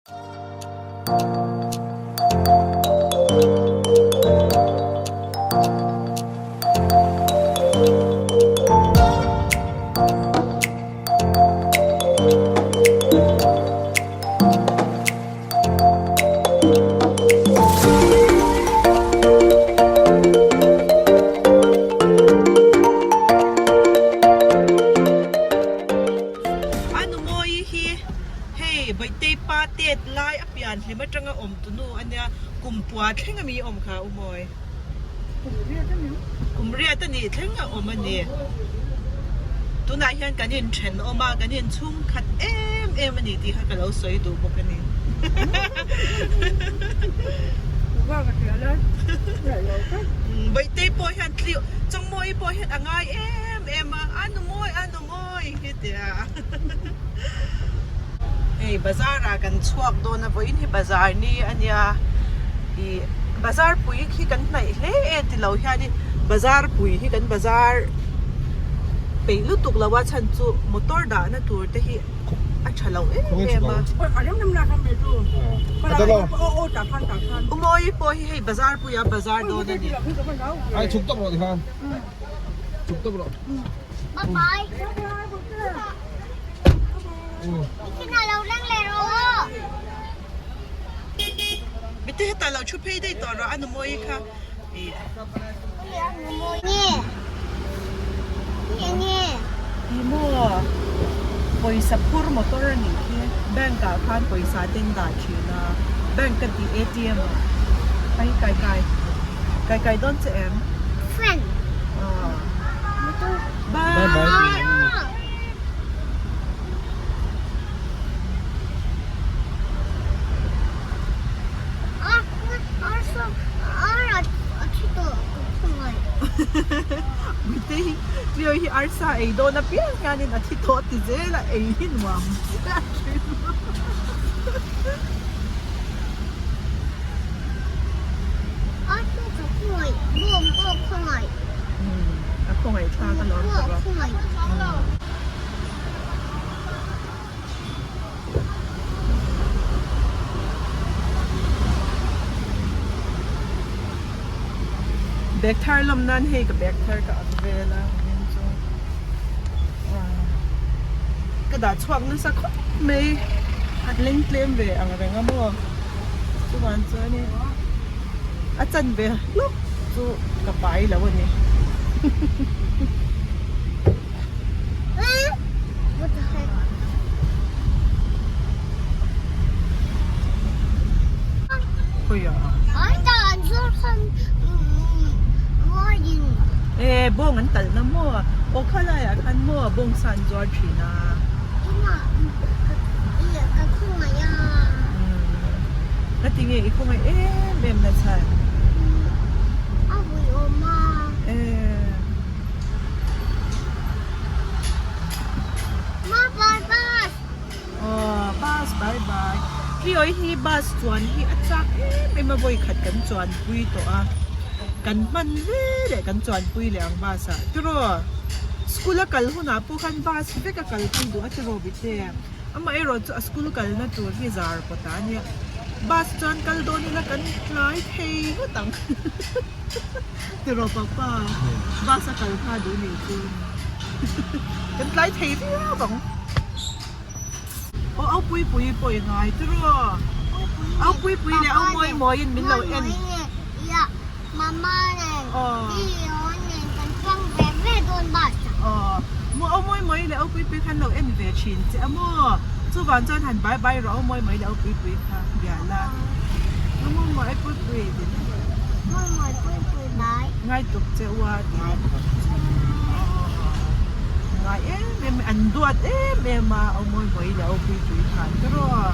A numawi hi hei Bawihte pa tet lai a pian hlim atanga awm tunu a nia kum pua thleng ami awm kha u mawi kum riat a nih thleng a awm a ni tunah hian kan inthenawm a kan inchhungkhat em em a ni tih kha ka lo sawi duh bawk a ni. Bawihte pawh hian Chawngmawii pawh hian a ngai em em a a numawi a numawi hi tia hei bazar ah kan chhuak dawn a vawiin hi bazar ni a nia ih bazar pui khi kan hnaih hle e ti lo hianin bazar pui hi kan bazar peih lutuk lo a chhan chu motor dahna tur te hi a tha lo em em a Umawi pawh hi hei bazar puia bazar dawn a ni. Ai chhuk tawp rawh tikhan chhuk tawp rawh. Mite hetah lo thu phei daih tawh rawh a numawi kha ih. Ih maw pawisa phur motor a nih khi bank ah khan pawisa te an dah thin a bank ka tih atm ah ai kai kai kai kai dawn che em bye bye. Mite hi Cleo hi arsa ei dawn apiang hianin a thi tawh ti zel a ei hi nuam chiah thin. A khawngaih thlak alawm tawh a. Bag thar lawm nan hei ka bag thar ka ak vel a min chu ka dah chhuak nasa khawp mai a leng tlem ve ang reng a maw chuan chuanin a chan ve hlawk chu ka pai lo a ni. E bawng an talh na maw aw khalai ah khan maw bawng sa an zuar thin a ka ti nge i khawngaih em em na chhan e. Aw bus bye bye Tliawi hi bus chuan hi a chak em em a vawi khat kan chuan pui tawh a kan hman ve leh kan chuan pui leh ang bus ah tiraw school a kal hunah pawh khan bus vek a kal pui duh a tiraw bite amaherawh chu a school kalna tur hi zar pawt a nia bus chuan kal dawn ila kan tlai thei ngawt ang. Tiraw papa, bus a kal kha duh nih chu kan tlai thei viau ang. Aw au pui pui pawh i ngai tiraw? Au pui pui leh au mawi mawiin min lo en. Aw au mawi mawi leh au pui pui khan lo en ve thin che a maw? Chuvang chuan han bye bye rawh au mawi mawi leh au pui pui kha bia la. Au mawi mawi pui pui. Ngai tuk che u a ti. Ngai em em an duat em em a aw mawi mawi leh aw pui pui khan ta rawh.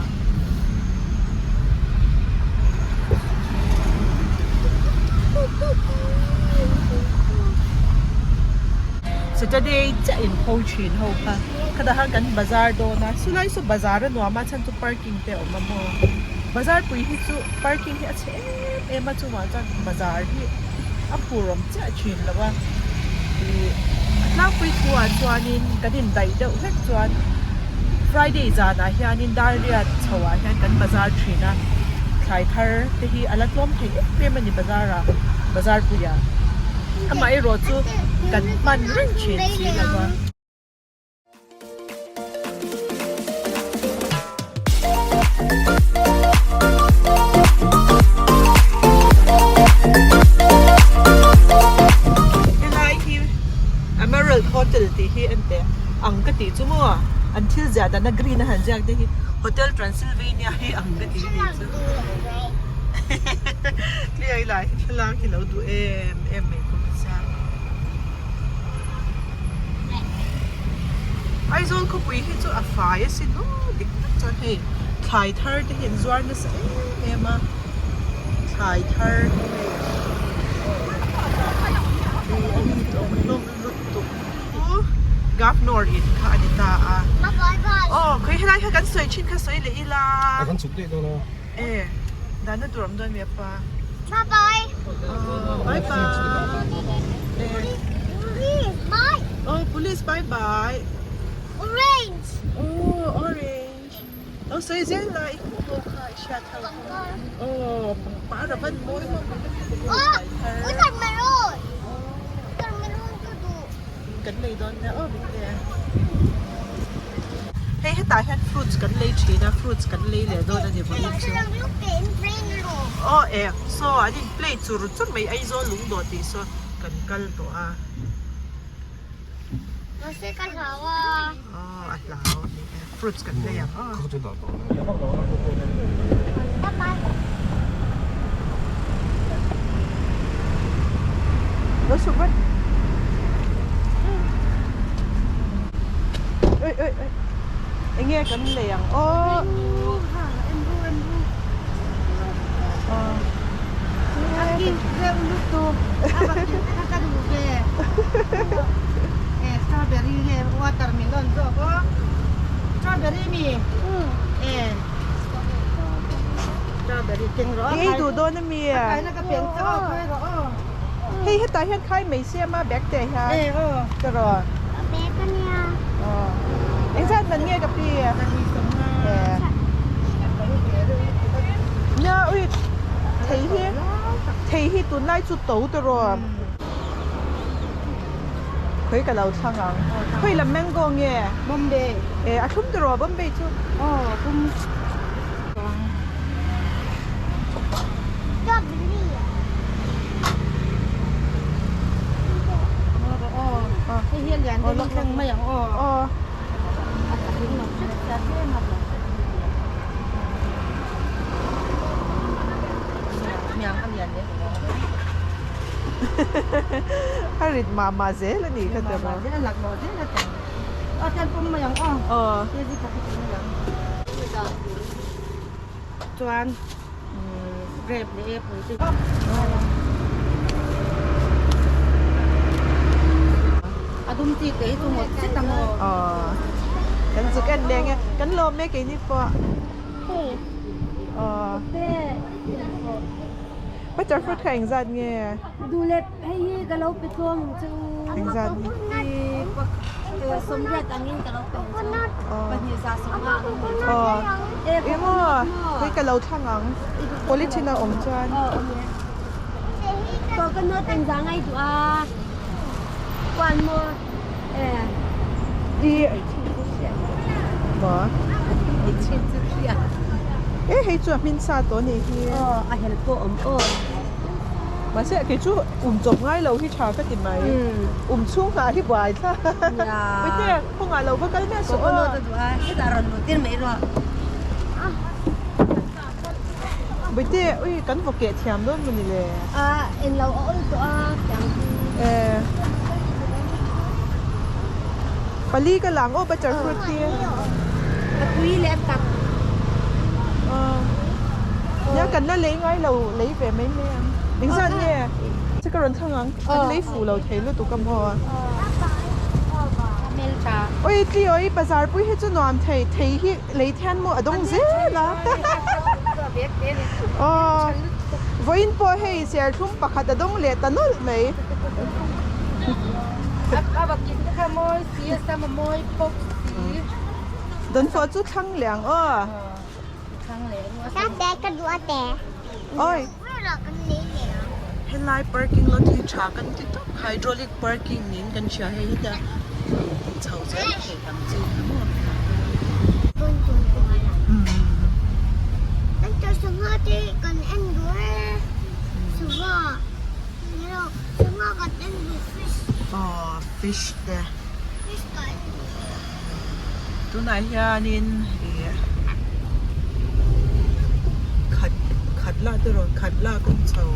Saturday chiah in pho thin ho kha khatah khan kan bazar dawn a chulai saw bazar a nuam a chhan chu parking te a awm a maw bazar pui hi chu parking hi a chhe em em a chungah chuan bazar hi a phur awm chiah thin lo a ih a tlangpui thu ah chuanin kan indaih deuh hlek chuan. Friday zanah hianin dar riat chho ah hian kan bazar thin a, thlai thar te hi a la tlawm thei em em a ni bazar ah, bazar puiah. Amaherawh chu kan hman reng thin si lo va. Helai hi Emerald Hotel tih hi en teh ang ka tih chu maw an thil ziah dan a green a han ziak te hi Hotel Transylvania hi ang ka tih nih chu clear ila hi thlalak hi lo duh em em mai bawk a sia. Aizawl khawpui hi chu a fai a sin aw dik tak chuan hei thlai thar te hi an zuar nasa em em a thlai thar te hei a it awm hlawm lutuk chu Governor in kha a ni ta a aw khawi helai kha kan sawi thin kha sawi leh ila e dahna tur awm dawn mi apa. Bye bye. Oh, bye bye. Police, bye. Oh, police, bye bye. Orange. Oh, orange. Oh, sawi zel la i hmuh ho kha i hriat ho kha. Oh, pangpar a van mawi maw Oh, watermelon. Watermelon ka duh. Kan lei dawn nia aw bikte. Hei hetah hian fruits kan lei thin a, fruits kan lei leh dawn a ni vawiin chu. Aw e, saw an in play chur chur mai Aizawl lungdawh tih saw kan kal tawh a. Aw a hlau a ni e, fruits kan lei ang aw. Lo chhuk vat. Oi oi oi. Enge kan lei ang aw. Strawberry nge watermelon zawk aw. Strawberry mi. I ei duh dawn a mi? Hei hetah hian khai mai siam a bag te hian ka rawn. Engzat man nge ka pi? Nia ui thei hi thei hi tunlai chu to ta rawn. Khawi ka lo thlang ang. Khawi lam mango nge? Bombay. E a thlum tiraw Bombay chu? Aw thlum. Hei hi a lian deuh in thleng mai ang aw. Aw. Miang a lian leh. A rit mah mah zel a nih kha te maw. Mah mah zel a lak lawh zel a tawng. Aw chuan pawm mai ang aw. Aw. Kg khat hi pawm mai ang. Chuan grape leh apple te. A dum chi te hi chu ngawt zet ang aw. Aw. Kan zuk en leng e. Kan lawm e keini pawh. Aw. Butter fruit kha engzat nge? Duhlep hei hi ka lo pe tlawm ang che u. Engzat nge? Sawmriat angin ka lo pe ang che u. Pahnih za sawmnga ang in. Aw. Emaw hei ka lo thlang ang. Polythene a awm chuan. Aw awm e. Coconut engzah ngai duh a? Kuan maw? E. I maw? I chhin chu hria. E hei chu a hmin sa tawh anih hi. Aw a helh pawh awm aw. Mahse kei chu um chawp ngai lo hi tha ka ti mai. Um chhung nghah hi buai thla. Puite kawngah lo va kal miah suh aw. Coconut a duh a hetah rawn luh tir mai rawh. Puite ui kan vaw keh thiam dawn maw ni le. A en lo a awl tawh a tiang hi. E pali ka lang aw butter fruit hi. A tui leh a tak. Nia kan la lei ngai lo lei ve mai mai ang. Engzat nge? Che ka rawn thlang ang. Kan lei fuh lo thei lutuk a maw. Oi tli oi bazar pui hi chu nuam thei thei hi lei thian maw a dawng zel a. Aw vawiin pawh hei serthlum pakhat a dawng leh ta nawlh mai. Dawnfawh chu thlang leh ang aw. Ate ka duh ate. Oi. Helai parking lot hi tha kan ti tawp hydraulic parking niin kan hria hei heta chho zel a theih ang chi kha maw. Sangha te kan en duh e sangha sangha kan en duh fish. Aw fish te. Tunah hianin ih khat khat lah te rawn khat lah kawng chho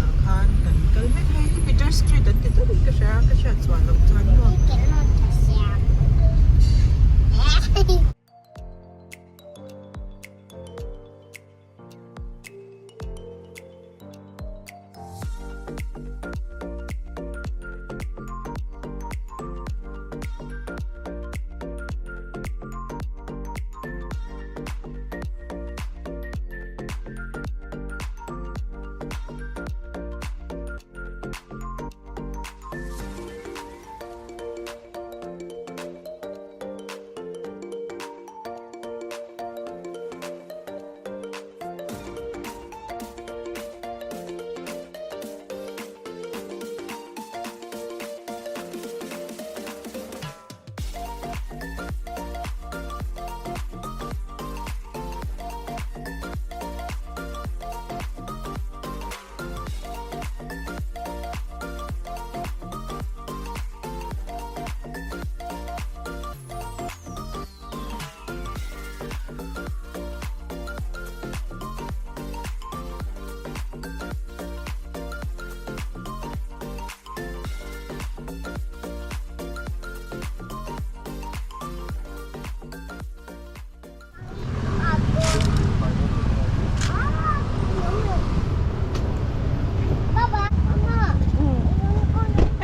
ah khan kan kal mek hei hi Peter street an ti deuh in ka hria a ka hriat chhuah loh chuan maw.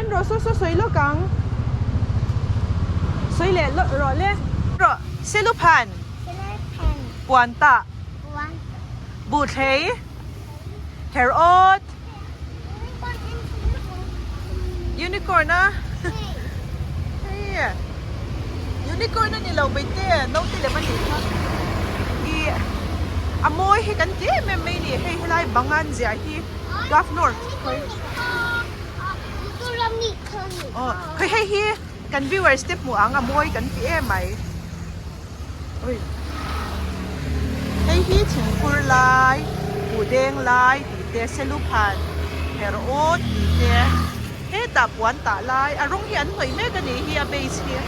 En rawh saw saw sawi lawk ang. Sawi leh lawk rawh le. Rawh Seluphan. Puan tah. Buhthlei. Kherawt. Unicorn a. Hei. Unicorn a ni lo mai te naute lem a nih kha. I a mawi hi kan ti em em mai ni hei helai bang an ziah hi Governor khawi. Aw khawi hei hi kan viewers te hmuh ang a mawi kan ti em mai. Ui. Hei hi thingphur lai, buhdeng lai tih te, seluphan her awt tih te, hetah puan tah lai, a rawng hi an hnawih mek a nih hi a base hi.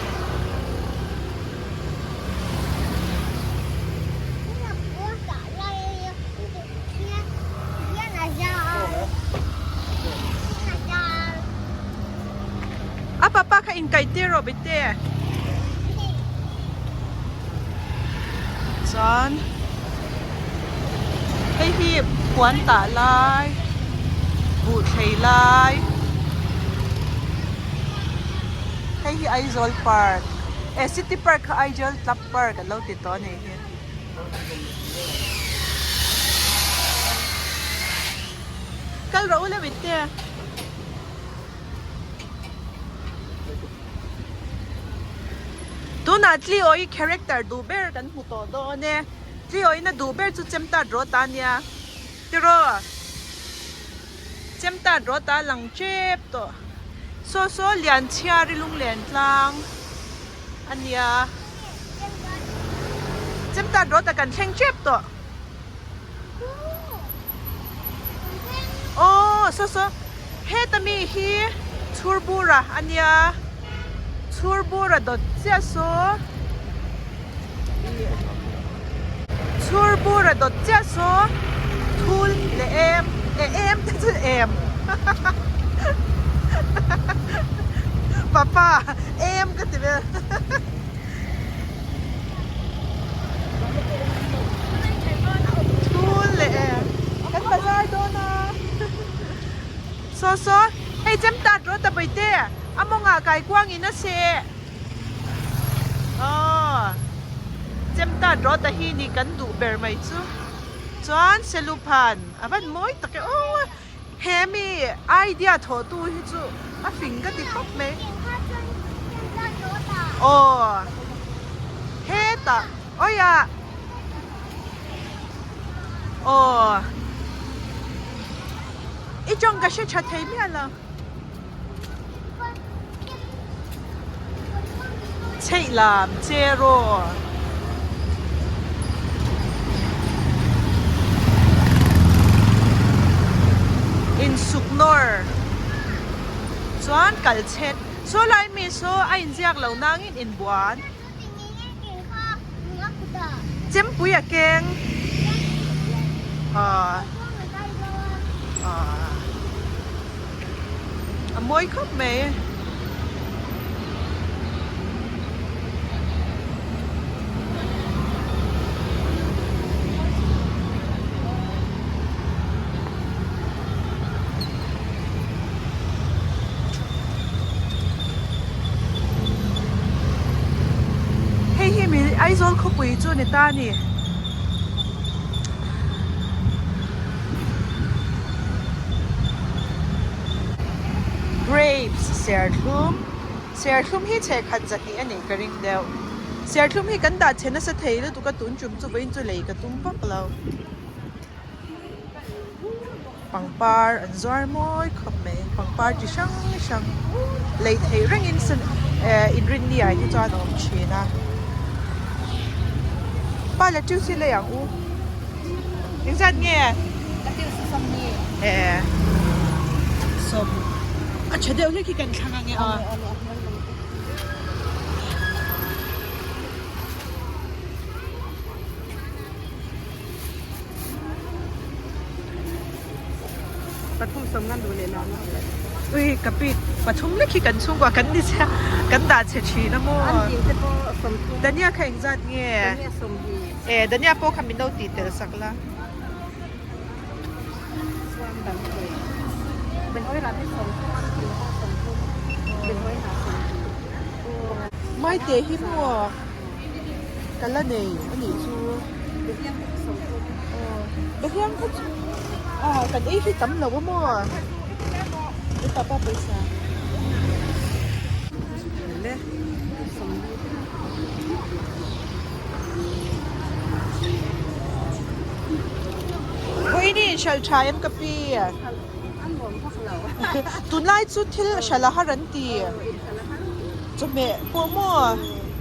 A papa kha inkaih tir rawh bete. Chuan hei hi puan tah lai buh thlei lai hei hi Aizawl park eh city park kha Aizawl club park an lo ti tawh a nih hi. Kal rawh u le bete. Tunah Tliawi character duh ber kan hmu tawh dawn e. Tliawina duh ber chu Chemtat Rawta a nia. Tiraw? Chemtat Rawta a lang tep tawh. Saw saw Lianchhiari lunglen tlang a nia. Chemtat Rawta kan thleng tep tawh. Aw saw saw heta mi hi chhurbura a nia chhurbura dawt chiah saw chhurbura dawt chiah saw thul leh em eh em te chu em papa em ka ti vel. Thul leh e kan bazar dawn a saw saw hei chem tat rawh ta paite a mawngah kaikuang in a seh aw chem tat rawh ta hi ni kan duh ber mai chu chuan seluphan a van mawi tak e aw he mi idea thawh tu hi chu a fing ka ti khawp mai aw. Sawtah awiah aw i tawng ka hre tha thei miah lo. Chheih lam che rawh. Insuk nawr chuan kal chhet. Saw lai mi saw a inziak lo nangin inbuan. Chempui a keng. Aw. Aw. A mawi khawp mai. Hei hi mi Aizawl khawpui chu ni ta a ni. Grapes serthlum serthlum hi chhehkhat zahnih a nih ka ring deuh. Serthlum hi kan dah chhe nasa thei lutuk a tun tum chu vawiin chu lei ka tum vak lo. Pangpar an zuar mawi khawp mai pangpar chi hrang hrang lei theih rengin eh inrinni ah hi chuan a awm thin a pa lettuce hi lei ang u engzat nge eh sawm a tha deuh hlek hi kan thlang ange aw. Pathum sawm ngan duh leh lo ang. Ui ka pi pathum lek hi kan chhungkua kan ni sia kan dah chhe thin a maw. An tin te pawh 30. Dania kha engzat nge? Dania 20. E Dania pawh kha min lo tih tel sak la. Chuan dang thei. Behawi rah te 30 an tin pawh 30. Behawi hnah 20. Maite hi maw ka la nei a nih chu. Behliang kha chu ah kan ei hi tam lo a maw i papa pawisa le Vawiin i inhralh tha em ka pi tunlai chu thil hralh a har an ti. Chawhmeh pawh maw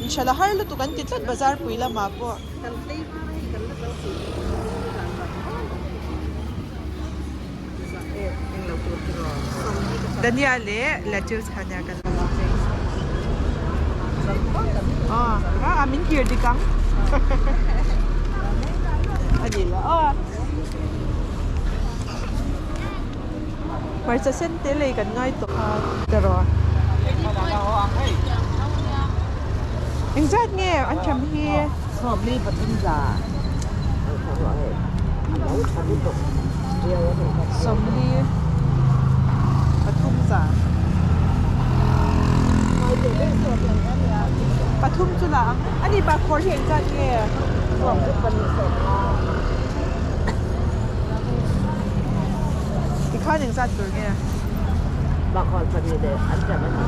inhralh a har lutuk an ti tlat bazar pui lamah pawh. Dania leh lettuce kha nia kan la aw a min kir dik ang a ni lo aw Hmarcha sen te lei kan ngai tawh a tiraw. Engzat nge an tham hi? 40 pathum za. Pathum chu la ang. Ani bahkhawr hi engzat nge? Tikhan engzat tur nge? Bahkhawr pahnih leh an ṭan a ni.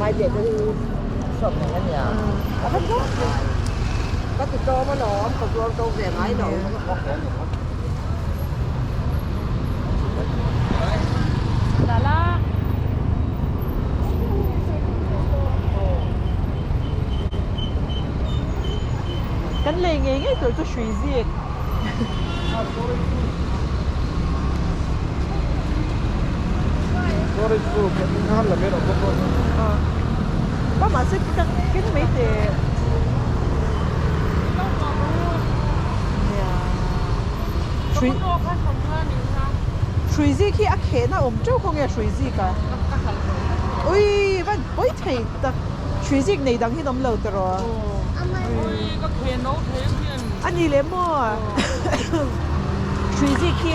Mai leh te hi sawm reng a nia. Ka ti tlawm alawm, ka zuar to ve ngai lo. Kan lei ngei ngei tur chu hrui zik. Ba mahse ka keng mai teh. Hrui hrui zik hi a khehna awm teuh khaw nge hrui zik a. Ui van pawi thei tak hrui zik nei dang hi an awm lo tiraw. A ni leh maw? Hrui zik hi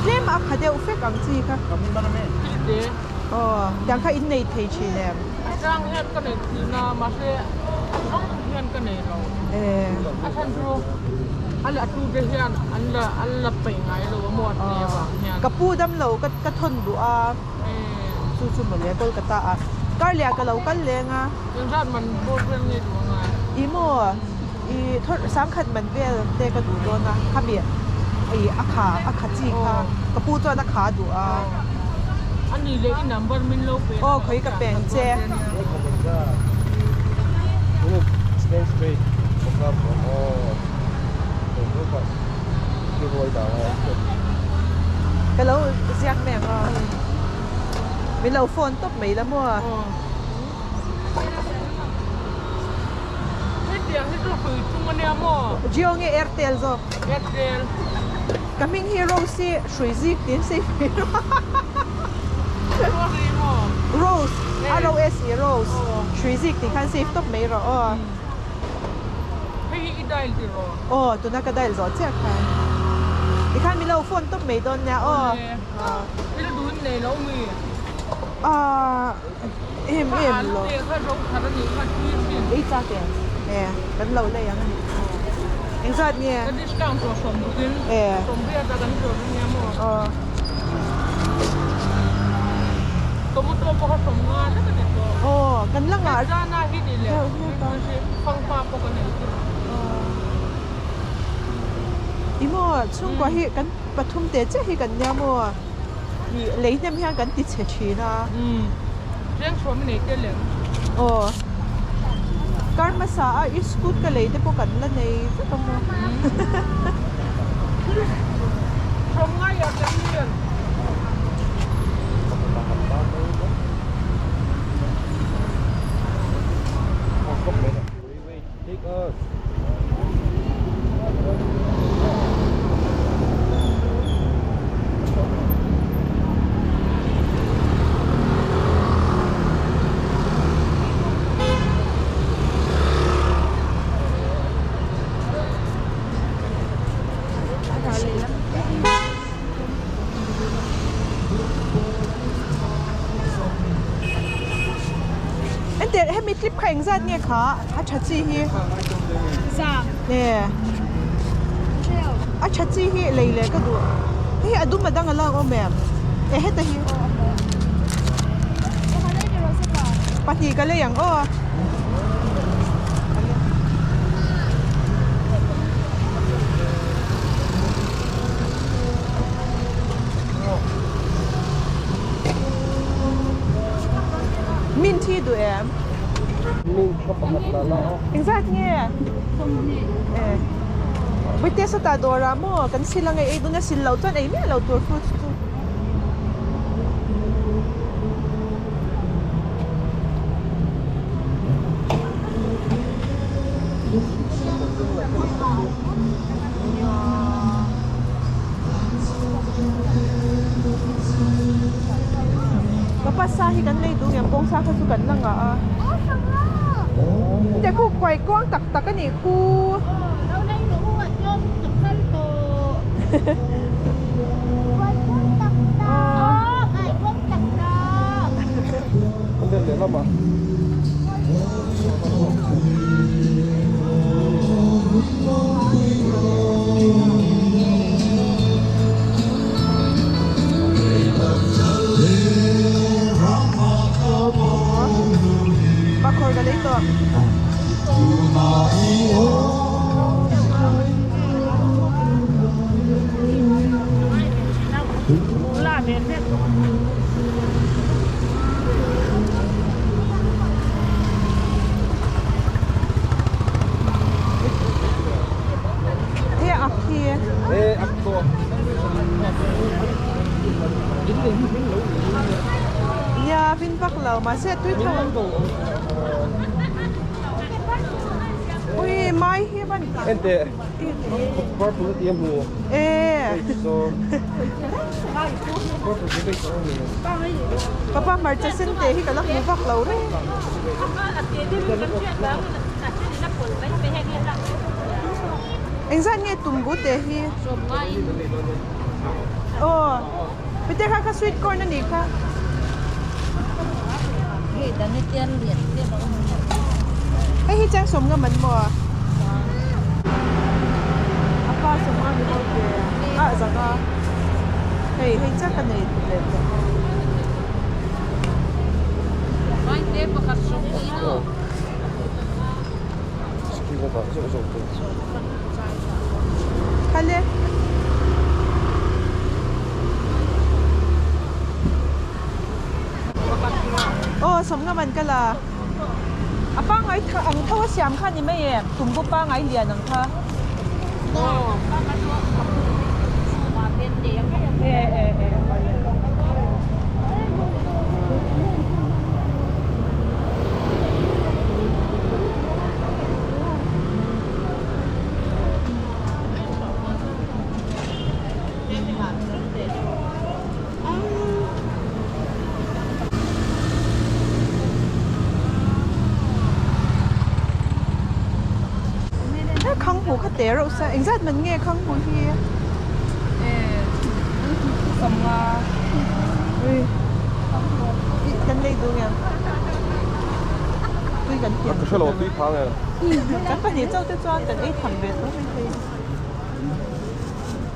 tlem a kha deuh fek ang chi kha. Aw, tiang kha in nei thei thin em? A chang hian ka nei thin a, mahse a chang hian ka nei lo. A chhan chu a la tu te hian an la an la peih ngai lo a maw a ti avang hian. Ka pu dam lo ka ka thawn duh a, chu chu mawle Kolkata ah. Karliah ka lo kal leng a. Engzat man bawr vel nge duh angai? I maw i thawr sangkhat man vel te ka duh dawn a khami i a kha a kha chi kha ka pu chuan a kha a duh a. Ani leh i number min lo pe Aw khawi ka peng che. Ka lo ziak mai ang a min lo phone tawp mai la maw. Hetiang hi chu hrui chung ania maw? Jio nge Airtel zawk? Airtel. Ka hming hi Rose hi hrui zik tiin sawi mai rawh. Sorry maw? Rose, R O S E Rose, hrui zik tih khan save tawp mai rawh aw. Hei hi i dial tih rawh. Aw, tuna ka dial zawh chiah khan. Tikhan min lo phone tawp mai dawn nia aw. I la duhin nei lo mi? Ahh. Em em lo. Ei chak em? E, kan lo lei ang a ni. Engzat nge? Ka discount tawh sawm bawkin. E. Sawmriat a kan zawrh ania maw? Aw. Tomato pawh kha sawm nga lek a ni tawh. Aw, kan la ngah. Zana hi ni leh. Fangpa pawh ka nei tawh. I maw, chhungkua hi kan pathum te chiah hi kan nia maw? Ih lei hnem hian kan ti chhe thin a. Umm tleng chhuah mi nei tel em? Aw kar hmasa a i scoot ka lei te pawh kan la nei vek a maw. From ngai ah kan lian. Enteh hemi clip kha engzat nge kha a tha chi hi nge a tha chi hi lei leh ka duh hei a dum a dang a lak awm em eh heta hi pahnih ka lei ang aw. Mint hi duh em? Mint ka pakhat la la a. Engzat nge? Eh. Bawihte sawtah dawrah maw kan sil ang ei dun a sil loh chuan ei miah lo tur fruits chu. Papa sa hi kan lei duh ngem bawng sa kha chu kan la ngah a te khu kuai kuang tak tak a nih khu Pakhawr ka lei tawh. He ak hi. Nia vin vak lo mahse tui tho. Ui mai hi ban. Ente purple ti mu. E. Papa hmarcha sen te hi ka la hmu vak lo reng. Engzat nge tumbu te hi? Aw, Pite kha kha sweet corn a nih kha. Hei hi cheng sawm ngam an maw a? A pa sawm ngam i ho ve a zak a. Hei hei chiah ka nei leh tawh. Kal e. Aw sawmnga man ka la. A pangngai ang tho a siam kha ni mai em? Tumbu pangngai lian ang kha. Khang hmu kha te reuh se engzat man nge khang hmu hi ui kan lei duh nge tui kan pian ka hrelo tui phang e kan pahnih chauh te chuan kan ei tham ve tho mai thei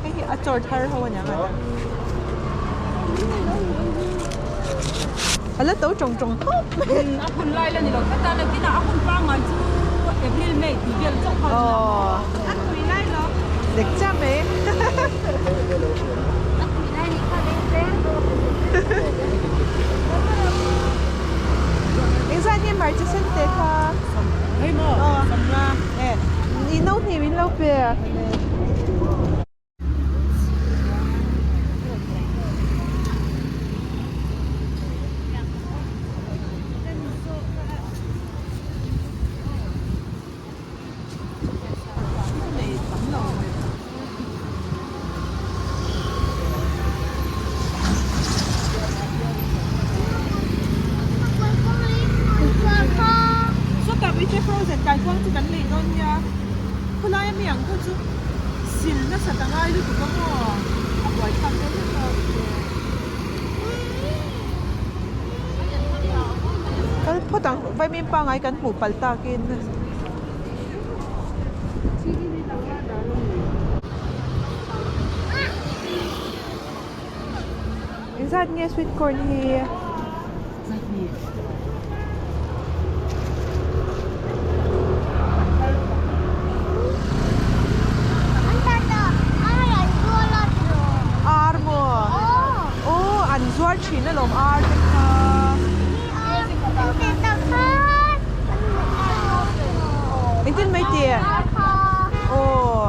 Hei hi a chawr thar ho aniang a A la to tawng tawng khawp mai. A hun lai la ni lo tlat a, nakinah a hun pangngai chu April, May tih vel chauh kha a ni ang. A tui lai lo. Dek chiah mai. A tui lai nih kha veng veng. Engzat nge hmarcha sen te kha? Hei maw? Sawmnga. I no hnih min lo pe. Sawtah Bite Frozen kaikuang chu kan lei dawn nia. Khawlai ami ang kha chu sil nasa ta ngai lutuk a maw? A buai thlak dawn hlek a. Kal phawt ang vaimin pangai kan hmuh palh takin. Engzat nge sweet corn hi? Ar maw? Aw an zuar thin alawm ar te kha. Engtin mai tih? Aw.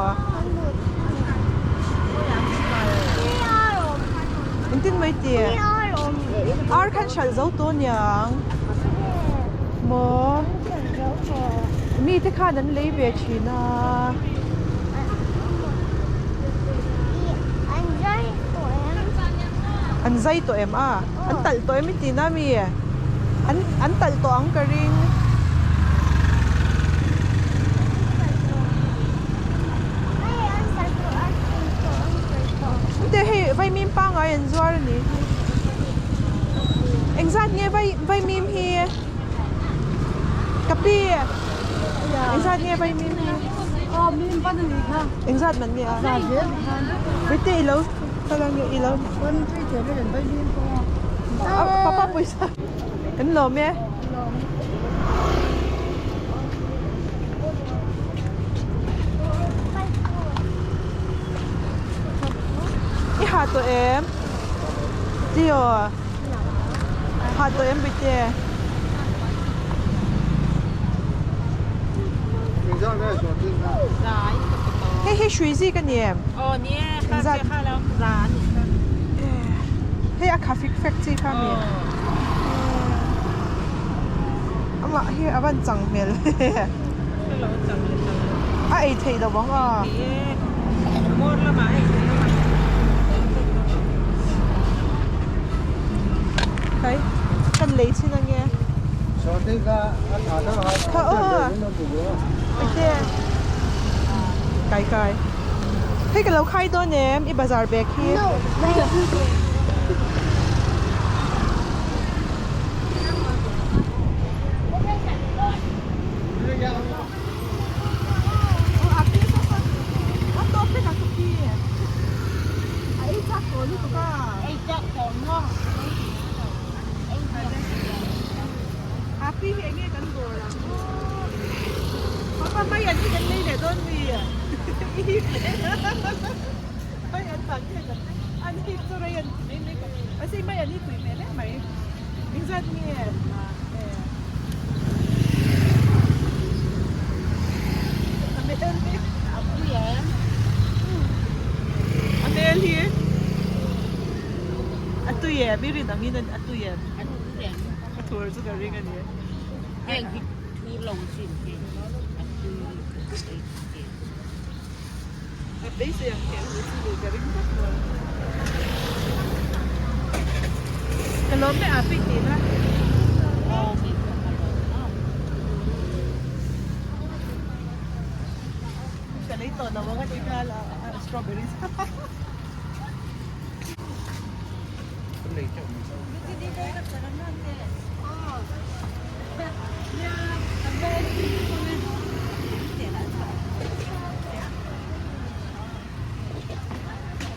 Engtin mai tih? Ar khan hralh zo tawh aniang. Maw? Mi te khan an lei ve thin a. An zai tawh em a? An talh tawh em i tih na mi? An an talh tawh ang ka ring. Te hei vaimim pangai an zuar a ni. Engzat nge vai vaimim hi? Ka pi engzat nge vaimim hi? Engzat man nge a? Rite i lo i lo. Papa pawisa kan lawm e. I ha tawh em? Tio ha tawh em Bite? Hei hi hrui zik a ni em? Aw ni e, kha kha lo za a ni kha. Hei a kha fik fek chi kha mi. Amah hi a van chang hmel a ei theih lo ang a. Kai kan lei chin ange. Kha aw. Ate. Kai kai. Hei ka lo khai dawn em i bazar bag hi. No. Papa mai an hi kan lei leh dawn mi i hip leh mai an tan hian an an hip chu rei an ti mai mai ka mahse mai an hi tui hmel em mai engzat nge a hmel hi a pui em a hmel hi a tui em i rin angin a tui em a thur chu ka ring a ni. Heng hi thur lo chin hi a tui ei thei. Ka beisei ang hian an chi leh ka ring vak lo. Ka lawm e a pik tih na. Ka lei tawh lo ang a ti nghal a strawberries.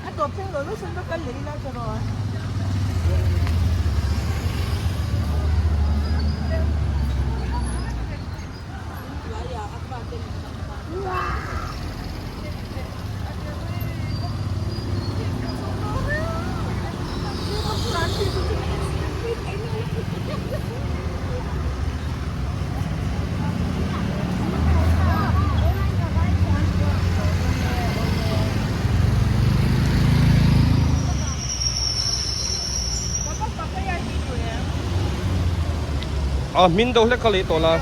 A tawp thleng lo lo chuan va kal leh ila ka rawh. A hmin deuh hlek kha lei tawh la.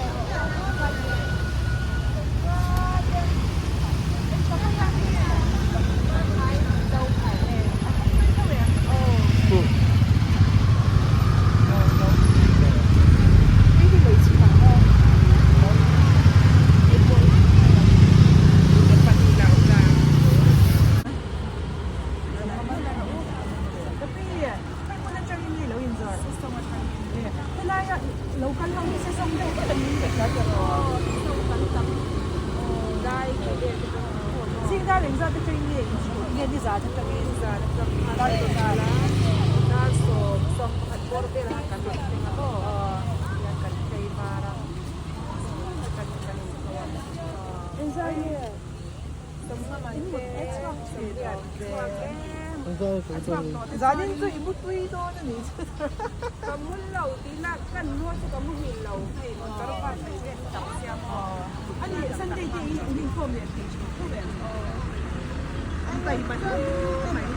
Zanin chu i mutpui dawn a ni chu. Ka mu lo tih lah kan mu chu ka muhil lo hei motor bus a chen tak sia maw. A ni Sunday te hi in inkhawm leh thei thin tho em? An tai mai mai.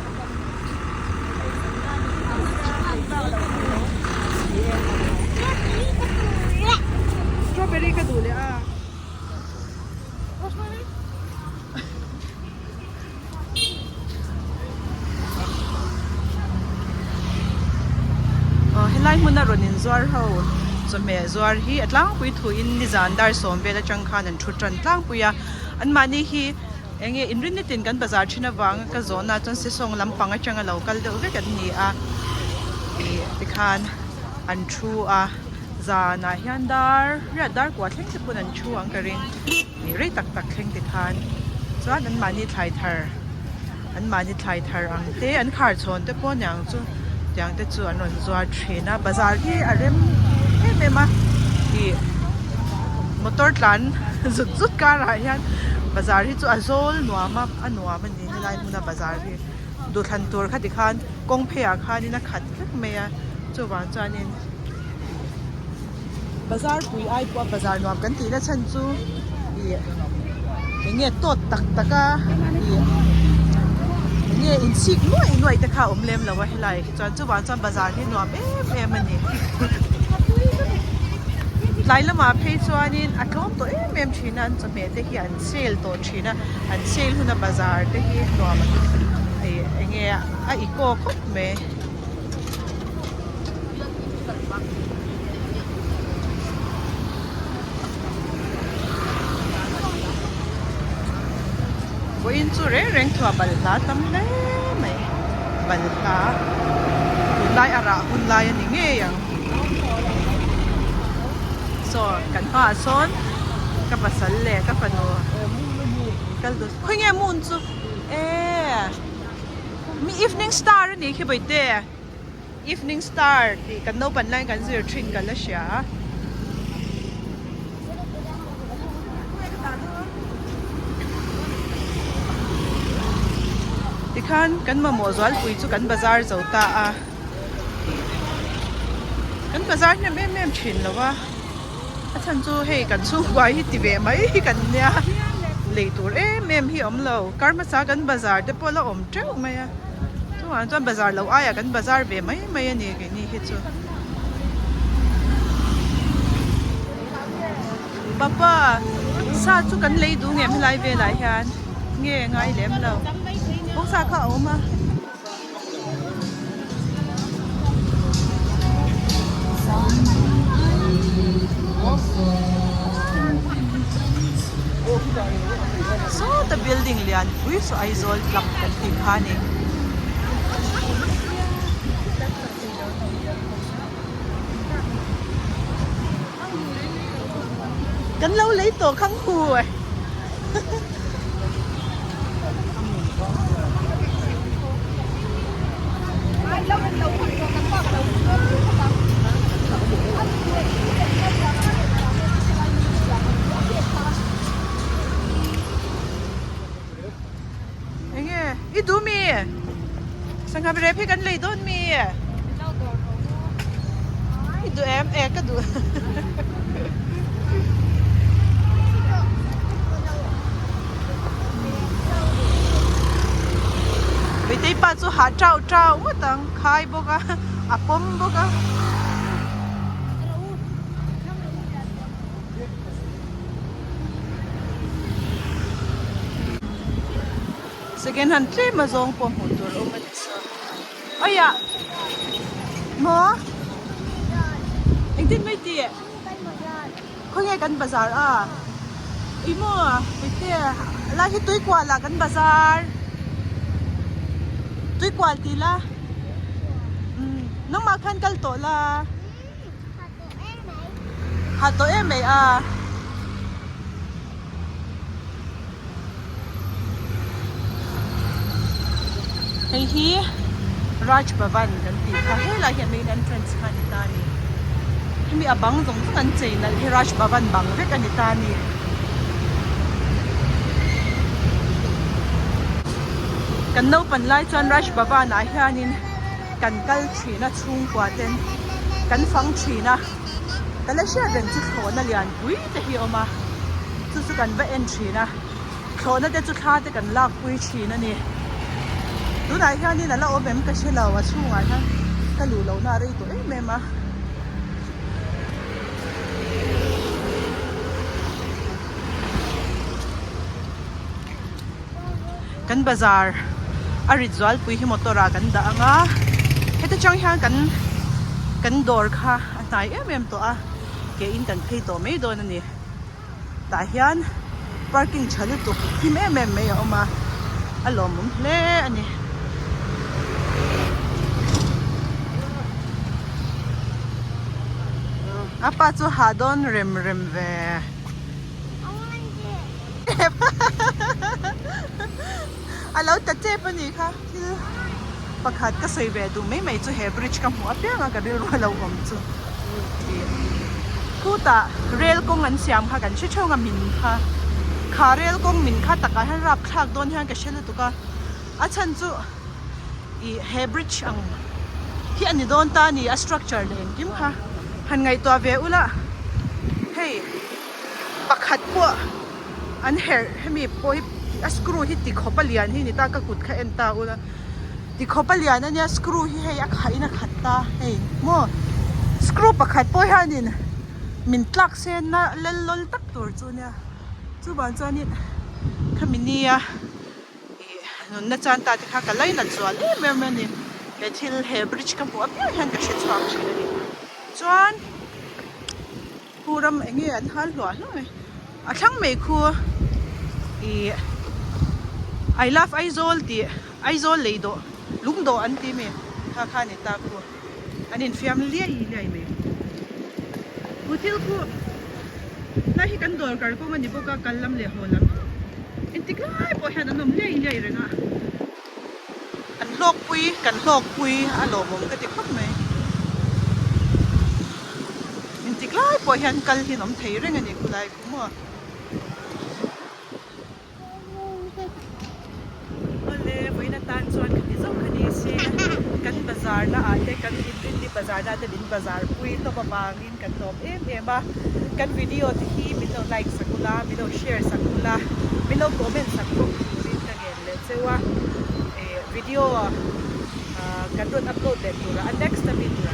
Strawberry ka duh leh a. Aw helai hmuna rawn inzuar ho chawhmeh zuar hi a tlangpui thuin nizan dar sawm vel atang khan an thu tan tlangpui a anmahni hi eng nge inrin nitin kan bazar thin avanga ka zawhna chuan sesawng lampang atanga lo kal deuh vek an ni a ih tikhan an thu a zanah hian dar riat dar kua thleng te pawn an thu ang ka ring. Ih rei tak tak thleng te khan chuan an mahni thlai thar an mahni thlai thar ang te an khar chhawn te pawh niang chu tiang te chu an rawn zuar thin a bazar hi a rem em em a ih motor tlan zut zut karah hian bazar hi chu a zawl nuam a a nuam a ni helai hmuna bazar hi duhthlan tur kha tikhan kawng pheiah khanin a khat vek mai a chuvang chuanin. Bazar pui ai pawh a bazar nuam kan tih na chhan chu ih eng nge tawt tak tak a ih eng nge inchhik nuaih nuaih te kha a awm lem lo a helai ah hi chuan chuvang chuan bazar hi nuam em em a ni tlai lamah phei chuanin a tlawm tawh em em thin a an chawhmeh te hi an sale tawh thin a an sale huna bazar te hi nuam ih eng nge a eco khawp mai. Vawiin chu reng reng thuah balhla tam hle mai balhla tunlai a rah hun lai a ni ngei ang saw kan hmaah sawn ka pasal leh ka fanu kal dun khawnge moon chu eee mi evening star a nih khi bawihte. Evening star tih kan naupan laiin kan zir thin ka la hria. Tikhan kan mamawh zualpui chu kan bazar zo ta a, kan bazar hnem em em thin lo a, a chhan chu hei kan chhungkua hi ti ve mai hi kan nia, lei tur em em hi a awm lo, kar hmasa kan bazar te pawh la awm teuh mai a, chuvang chuan bazar loh aiah kan bazar ve mai mai a ni keini hi chu. Papa sa chu kan lei duh ngem helai velah hian nge ngai lem lo bawngsa kha a awm a. Sawta building lian pui saw Aizawl club kan tih kha a ni. Kan lo lei tawh khang hu e. Enge i duh mi? Sangha rep hi kan lei dawn mi? I duh em? E ka duh. Meitei pa chu hah chau chau ngawt ang khai bawk a a pawm bawk a. Second hand tlem a zawng pawh hmuh tur a awm a ni saw. Aiah! Maw? Engtin mai tih? Khawnge kan bazar a? Ih maw Puite lai hi tuikual ah kan bazar. Tuikual ti la. Umm nangmah khan kal tawh la. Ha tawh em mai a. Hei hi Raj Bhavan kan tih kha helai hian main entrance kha a ni ta a ni. Hemi a bang zawng zawng an chei nalh hi Raj Bhavan bang vek a ni ta a ni. Kan naupan lai chuan Raj Bhavan ah hianin kan kal thin a chhungkua ten kan fang thin a ka la hriat reng chu thlawhna lian pui te hi a awm a chu chu kan va en thin a thlawhna te chu thla te kan lak pui thin a ni tunah hianin a la awm em ka hre lo a chhungah hian ka luh lohna a rei tawh em em a. Kan bazar a rit zualpui hi motor ah kan dah ang a heta tang hian kan kan dawr kha a hnai em em tawh a ke in kan phei tawh mai dawn a ni tah hian parking tha lutuk him em em mai a awm a a lawmawm hle a ni. A pa chu ha dawn rem rem ve. A lo ta tep a nih kha thil pakhat ka sawi ve duh mai mai chu he bridge ka hmuh apiang a ka rilru a lo awm chu tih khutah rel kawng an siam kha kan hre theuh ang a min kha kha rel kawng min kha takah hian rapthlak dawn hian ka hre lutuk a a chhan chu ih he bridge ang hi a ni dawn ta a ni a structure leh engkim kha han ngaihtuah ve ula hei. Pakhat pawh an herh hemi pawh hi a screw hi ti khawp a lian hi ni ta ka kut kha en ta ula ti khawp a lian ania screw hi hei a khah in a khat ta hei maw screw pakhat pawh hianin min tlak sen na lel lawl tak tur chu ania chuvang chuanin khami nia ih nunna chan ta te kha ka lainat zual em em a ni he thil he bridge ka hmuh apiang hian ka hre chhuak thin a ni chuan. Khu ram eng nge an hal hluah hluah mai a thlang mai khu ih I love Aizawl tih Aizawl lei dawh lung dawh an ti mi kha kha a ni ta khu an infiam liai liai mai khu thil khu tlai hi kan dawr kar kawng a ni bawk a kal lam leh haw lam engtik lai pawh hian an awm liai liai reng a an hlawkpui kan hlawkpui a lawmawm ka ti khawp mai. Engtik lai pawh hian kal hi an awm thei reng a ni khulai khu maw. Awle vawiin atan chuan. bazar na ah te kan inrinni bazar na te min bazar pui hlawm avangin kan lawm em em a. Kan video te hi min lo like sak ula, min lo share sak ula, min lo comment sak bawk turin ka ngen leh cheu a. Video kan rawn upload leh tura a next ami tur.